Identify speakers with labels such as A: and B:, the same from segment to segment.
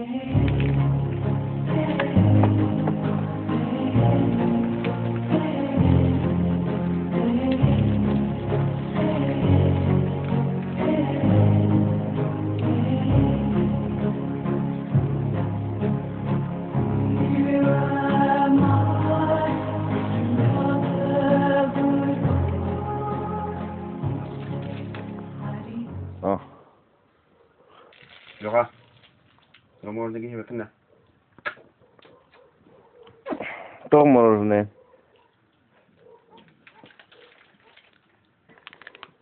A: О.
B: Леха, можно киһи бэккинэ.
A: Тоҕо мороженое?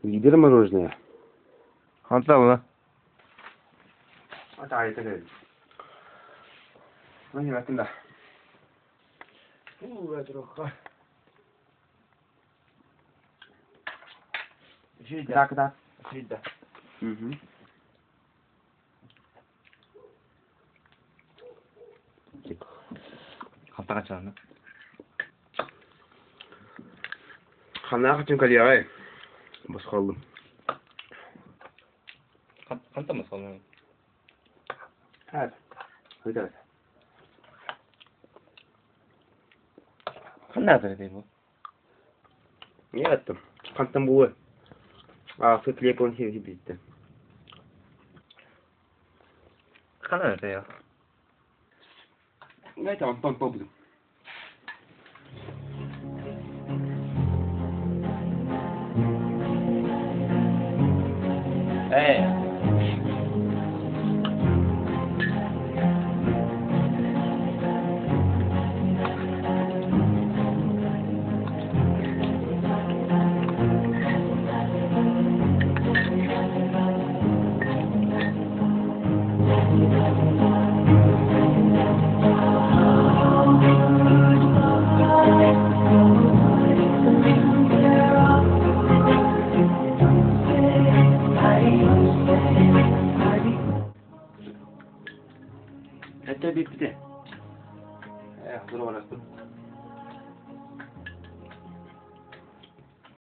B: Лидер мороженое.
A: Хантан була?
B: А таайта кэлин. Ну, бэккинэ. Так, так. Угу.
A: Хантан ачааны?
B: Ханнаах үтүн кэлиэҕэй? Босхоллум.
A: Хантан босхоллум?
B: Хат. Ыытар.
A: Ханна аатыр бу?
B: Не аттым. Хантан буолуой? Аахсы телефон хиби биттэ.
A: Ханна аатыр?
B: Знаете, Антон побуду.
A: Эй!
B: Это биппите. Э, здорово, растут.